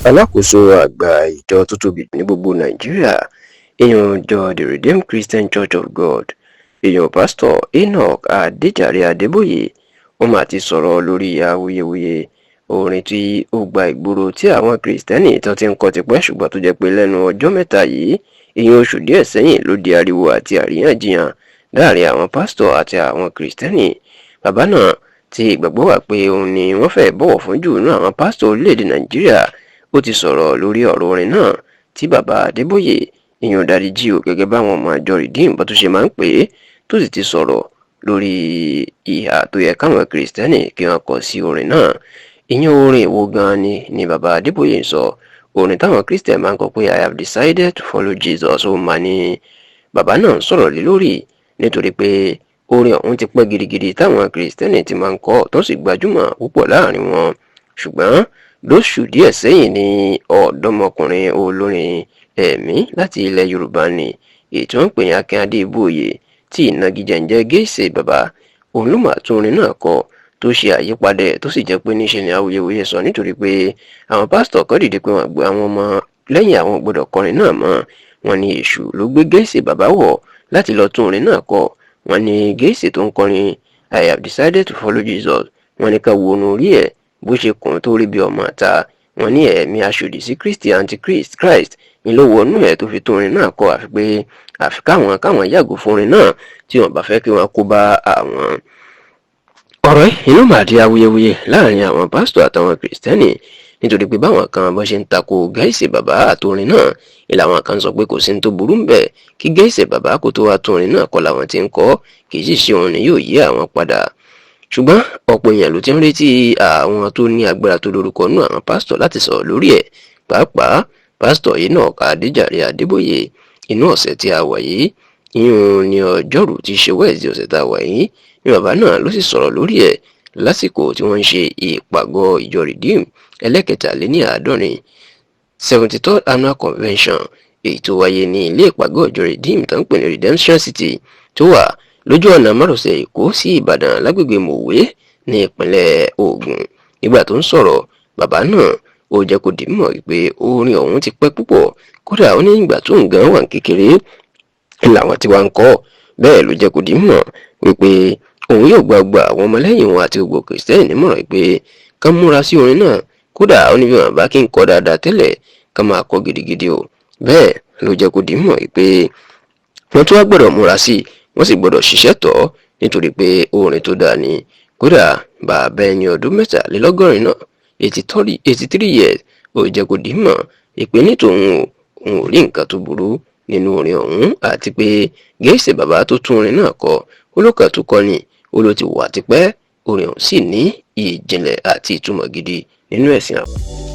Alákòóso àgbà ìjọ tó tóbi ní gbogbo Nàìjíríà, ìyẹn ìjọ The Redeemed Christian Church of God, ìyẹn Pásítọ̀ Enoch Adéjàre Adébóyè, ó mà ti sọ̀rọ̀ lórí awuyewuye orin tí ó gba ìgboro tí àwọn Kìrìsìtẹ́nì tó ti ń kọ tipẹ́, ṣùgbọ́n tó jẹ́ pé lẹ́nu ọjọ́ mẹ́ta yìí, ìyẹn oṣù díẹ̀ sẹ́yìn, ló di ariwo àti àríyànjiyàn láàrin àwọn pásítọ̀ àti àwọn Kìrìsìtẹ́nì. Bàbá náà, tí ìgbàgbọ́ wà pé òun ni wọ́n fẹ́ bọ̀wọ̀ fún jù nínú àwọn pásítọ̀ orílẹ̀-èdè Nàìjíríà, ó ti sọ̀rọ̀ lórí ọ̀rọ̀ orin náà tí bàbá Adébóyè, ìyẹn Daddy G.O gẹ́gẹ́ báwọn ọmọ àjọ Redeem bó tún ṣe máa ń pè é, tó sì ti sọ̀rọ̀ lórí ìhà tó yẹ káwọn Kìrìsìtẹ́nì kí wọ́n kọ sí orin náà. Ìyẹn orin ìwo gan ni bàbá Adébóyè ń sọ? Orin táwọn Christian máa ń kọ pé "I have decided to follow Jesus" ó máa ní bàbá náà ń sọ̀rọ̀ lé lórí, nítorí pé orin ọ̀hún ti pẹ́ gidigidi táwọn Kìrìsìtẹ́nì ti máa ń kọ, tó sì gbajúmọ̀ púpọ̀ láàrin wọn. Ṣùgbọ́n lóṣù díẹ̀ sẹ́yìn ni ọ̀dọ́mọkùnrin olórin ẹ̀mí láti ilẹ̀ Yorùbá ni èyí tí wọ́n ń pè ní Akin Adébóyè, tí ìnagijẹ ń jẹ́ Géèsè Bàbá, òun ló mà tún orin náà kọ, tó ṣe àyípadà ẹ̀, tó sì jẹ́ pé níṣe ni awuyewuye sọ, nítorí pé àwọn pásítọ̀ kan dìde pé wọ́n gbé àwọn ọmọ lẹ́yìn àwọn ò gbọ́dọ̀ kọrin náà mọ́. Wọ́n ní èṣù ló gbé Géèsè Bàbá wọ̀ láti lọ tún orin náà kọ. Wọ́n ní Géèsè tó ń kọrin "I have decided to follow Jesus", wọ́n ní ká wo orun orí ẹ̀ bó ṣe kùn tó rí bí ọmọ àta. Wọ́n ní ẹ̀mí aṣòdì sí Kristi, antichrist Christ, ni ló wọnú ẹ̀ tó fi tún orin náà kọ, àfi pé àfi káwọn yàgò fún orin náà tí wọ́n bá fẹ́ kí wọ́n kó bá àwọn. Ọ̀rọ̀ yìí ló máa di awuyewuye láàrin àwọn pásítọ̀ àtàwọn Kìrìsìtẹ́nì, nítorí pé báwọn kan bó ṣe ń tako Gáìsì Bàbá àtòrin náà, ìlàwọn kan sọ pé kò sí ní tó burú ń bẹ̀ kí Gáìsì Bàbá kó tó wá tún orin náà kọ làwọn ti ń kọ, kì í sì ṣe òun ni yóò yí àwọn padà. Ṣùgbọ́n ọ̀pọ̀ èèyàn ló ti ń retí àwọn tó ní agbára tó lórúkọ nú àwọn pásítọ̀ láti sọ̀rọ̀ lórí ẹ̀, pàápàá pásítọ̀ Enoch Adéjàre Adébóyè. Inú ọ̀sẹ̀ tí a wà yìí, ìyún ní ọjọ́rú tí í ṣe Wẹ́ẹ̀sì ọ̀sẹ̀ tá a wà yìí, ní bàbá náà ló sì sọ̀rọ̀ lórí ẹ̀ lásìkò tí wọ́n ń ṣe ìpàgọ́ ìjọ Redeem ẹlẹ́kẹtàléníàádọ́rin, 73rd annual convention, èyí tó wáyé ní ilé ìpàgọ́ ìjọ Redeem tó ń pè ní Redemption City, tó wà lójú ọ̀nà márosẹ̀ Èkó sí Ìbàdàn, lágbègbè Mòwe ní ìpínlẹ̀ Ògùn. Nígbà tó ń sọ̀rọ̀, bàbá náà ó jẹ́ kó di mímọ̀ wípé orin ọ̀hún ti pẹ́ púpọ̀. Kódà, ó ní ìgbà tó ń gan wà kékeré làwọn tí wàá ń kọ́. Bẹ́ẹ̀ ló jẹ́ kó di mímọ̀ wípé òun yóò gba gbogbo àwọn ọmọlẹ́yìn wọn àti gbogbo Kìrìsìtẹ́nì nímọ̀ràn pé ká múra sí orin náà. Kódà, ó ní bí wọn bá kí ń kọ dáadáa tẹ́lẹ̀, ká máa kọ gidigidi o. Bẹ́ẹ̀ ló jẹ́ kó di mímọ̀ wípé wọ́n tún wá gbọ́dọ̀ múra sí i, wọ́n sì gbọ́dọ̀ ṣiṣẹ́ tọ̀, nítorí pé orin tó dáa ni. Kódà, bàbá ẹni ọdún 83 náà, 83 years, ó jẹ́ kó di mímọ̀ ìpè ní tòun o, òun ò rí nǹkan tó burú nínú orin ọ̀hún, àti pé Gẹ̀ẹ́sì Bàbá tó tún orin náà kọ, ó ló kàn tó kọ ni, ó ló ti wà tipẹ́. Orin ọ̀hún sì ní ìjìnlẹ̀ àti ìtumọ̀ gidi nínú ẹ̀sìn àwọn.